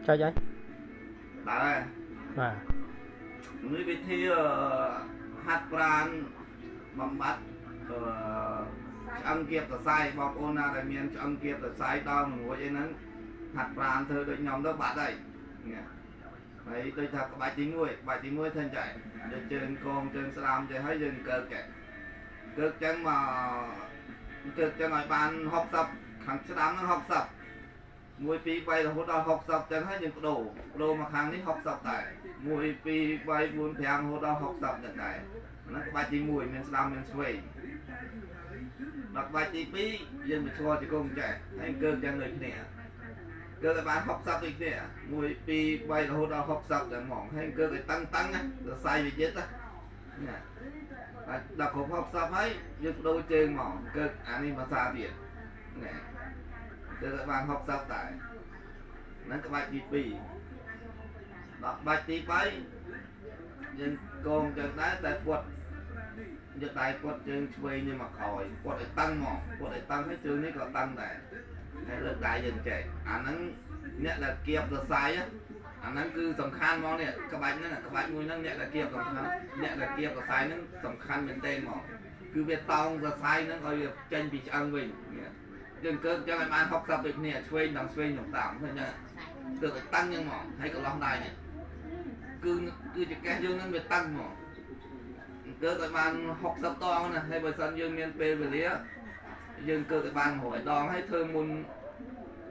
ចុចហើយ ដែរ បាទ នេះវិធីហាត់ប្រាណបំបត្តិឆ្អឹងគៀបសរសៃបងប្អូនណាដែលមានឆ្អឹងគៀបសរសៃដល់មួយអីហ្នឹងហាត់ប្រាណធ្វើដូចខ្ញុំទៅបាត់ហើយនេះហើយដូចថាក្បាច់ទី1ក្បាច់ទី1ធ្វើចែយកជើងកងជើងស្ដាំចេះហើយយើងកើកចែកើកចឹងមកកើកចឹងឲ្យបាន60ខាងស្ដាំហ្នឹង60 1 2 3រហូតដល់60ចឹងហើយយើងបដូរមកខាងនេះ60ដែរ1 2 3 4 5រហូតដល់60ចឹងដែរហ្នឹងក្បាច់ទី1មានស្ដាំមានឆ្វេងដល់ក្បាច់ទី2យើងមកឆ្លជង្គង់ចេះហើយកើកចឹងដូចគ្នាកើកឲ្យបាន60ដូចគ្នា1 2 3រហូតដល់60ចឹងហ្មងហើយកើកឲ្យតឹងតឹងណាសរសៃវាយឹតណាហើយដល់គ្រប់60ហើយយើងបដូរជើងមកកើកអានេះភាសាទៀតណាកើកឲ្យបាន60ដែរហ្នឹងក្បាច់ទី2ដល់ក្បាច់ទី3យើងកងចឹងដែរតែពាត់យកដៃពាត់ជើងឆ្វេងនេះមកក្រោយពាត់ឲ្យតឹងមកពាត់ឲ្យតឹងហើយជើងនេះក៏តឹងដែរហើយលើកដៃយើងចេះអាហ្នឹងអ្នកដែលគៀបសរសៃអាហ្នឹងគឺសំខាន់ហ្មងនេះក្បាច់ហ្នឹងក្បាច់មួយហ្នឹងអ្នកដែលគៀបសំខាន់អ្នកដែលគៀបសរសៃហ្នឹងសំខាន់មែនទែនហ្មងគឺវាតោងសរសៃហ្នឹងឲ្យវាចេញពីឆ្អឹងវិញយើងកើកចឹងឲ្យបាន60ដូចគ្នាឆ្វេងដល់ឆ្វេងដល់តាមឃើញទេកើកឲ្យតឹងចឹងហ្មងហើយកន្លោះដៃនេះគឺចង្កេះយើងហ្នឹងវាតឹងហ្មងកើកឲ្យបាន60ដងណាហើយបើសិនយើងមានពេលវេលាយើងកើកឲ្យបាន100ដងហើយធ្វើមុន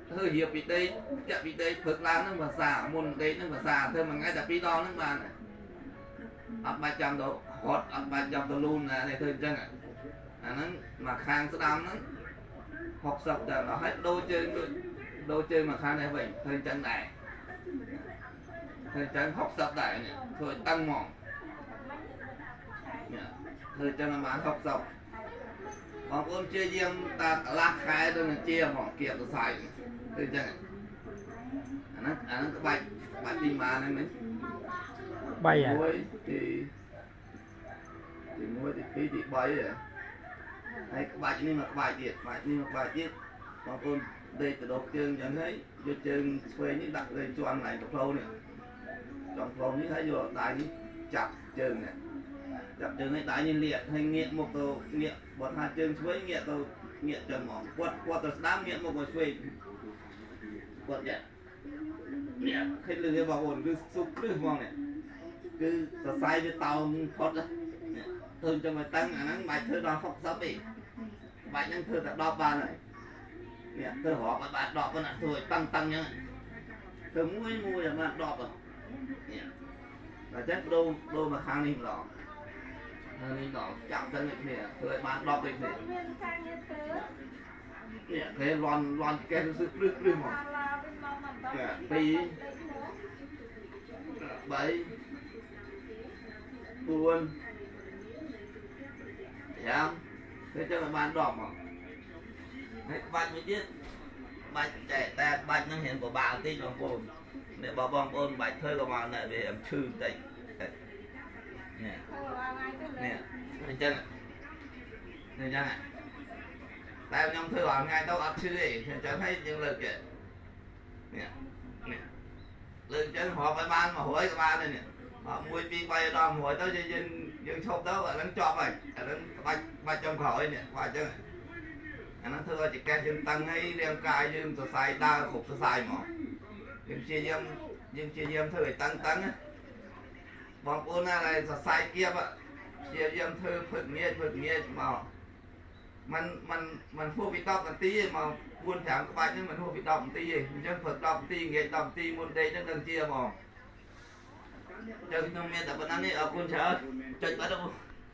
ធ្វើរៀបពីដេកចាក់ពីដេកព្រឹកឡើងហ្នឹងភាសាមុនដេកហ្នឹងភាសាធ្វើមួយថ្ងៃតែ2ដងហ្នឹងបានអត់បាច់ចាំទៅរត់អត់បាច់ចាំទៅលូនណានេះធ្វើអញ្ចឹងអាហ្នឹងមកខាងស្ដាំហ្នឹង60ដល់ហើយដូរជើងដូរជើងមកខាងនេះវិញធ្វើអញ្ចឹងដែរធ្វើអញ្ចឹង60ដែរនេះធ្វើឲ្យតឹងហ្មងនេះធ្វើអញ្ចឹងឲ្យបាន60បងប្អូនព្យាយាមតាកន្លះខែទៅនឹងជាហ្មងគៀបសរសៃធ្វើអញ្ចឹងអាហ្នឹងក្បាច់ក្បាច់ទីម៉ាហ្នឹងមិញ 3ហ៎ 1ទី1ទី2ទី3ហ៎ហើយក្បាច់នេះមកក្បាច់ទៀតក្បាច់នេះមកក្បាច់ទៀតបងប្អូនដេកទៅដកជើងអញ្ចឹងហើយយកជើងឆ្វេងនេះដាក់លើជាន់កន្លែងផ្លូវនេះចំផ្លូវនេះហើយយកដៃនេះចាប់ជើងនេះចាប់ជើងនេះដៃនេះលាកហើយងាកមកទៅងាកបើថាជើងឆ្វេងងាកទៅងាកចឹងហ្មងគាត់ទៅស្ដាំងាកមកមកឆ្វេងគាត់ចានេះឃើញលឺទេបងប្អូនគឺសុកគ្រឹះហ្មងនេះគឺសរសៃវាតោងផុតធ្វើចឹងឲ្យតឹងអាហ្នឹងមិនបាច់ធ្វើដល់60ទេបាច់ហ្នឹងធ្វើតែ10បានហើយនេះធ្វើរាប់ឲ្យបាន10ប៉ុណ្ណាធ្វើឲ្យតឹងតឹងចឹងធ្វើមួយមួយឲ្យបាន10នេះដល់ចឹងដូរមកខាងនេះម្ដងខាងនេះម្ដងចាប់ចឹងដូចគ្នាធ្វើឲ្យបាន10ដូចគ្នាមានការងារធ្វើនេះគេលន់លន់កេះសឹកព្រឹសព្រឹសមក2 3 4 5ធ្វើចឹងឲ្យបាន10មកហើយក្បាច់មួយទៀតក្បាច់តែក្បាច់ហ្នឹងរៀនពិបាកបន្តិចបងប្អូននេះបើបងប្អូនមិនបាច់ធ្វើក៏មកណែវាឈឺបន្តិចនេះនេះអញ្ចឹងនេះអញ្ចឹងតែខ្ញុំធ្វើរាល់ថ្ងៃទៅអត់ឈឺទេអញ្ចឹងហើយយើងលើកចេះនេះនេះលើកអញ្ចឹងរាប់ឲ្យបាន100ក៏បានដែរនេះ1 2 3ដល់100ទៅយើងឈប់ទៅអាហ្នឹងជាប់ហើយអាហ្នឹងក្បាច់ចុងក្រោយនេះក្បាច់អញ្ចឹងអាហ្នឹងធ្វើឲ្យចង្កេះយើងតឹងហើយរាងកាយយើងសរសៃដើរគ្រប់សរសៃហ្មងយើងព្យាយាមធ្វើឲ្យតឹងតឹងបងប្អូនណាដែលសរសៃគៀបព្យាយាមធ្វើភឹកងាយមកมันហួសពី10នាទីទេមក4 5ក្បាច់ហ្នឹងมันហួសពី10នាទីទេអញ្ចឹងព្រឹក10នាទីងាយ10នាទីមុនដេកហ្នឹងដឹងជាហ្មងចឹងខ្ញុំមានតែប៉ុណ្ណឹងនេះអរគុណច្រើនចុចបាត់ទៅ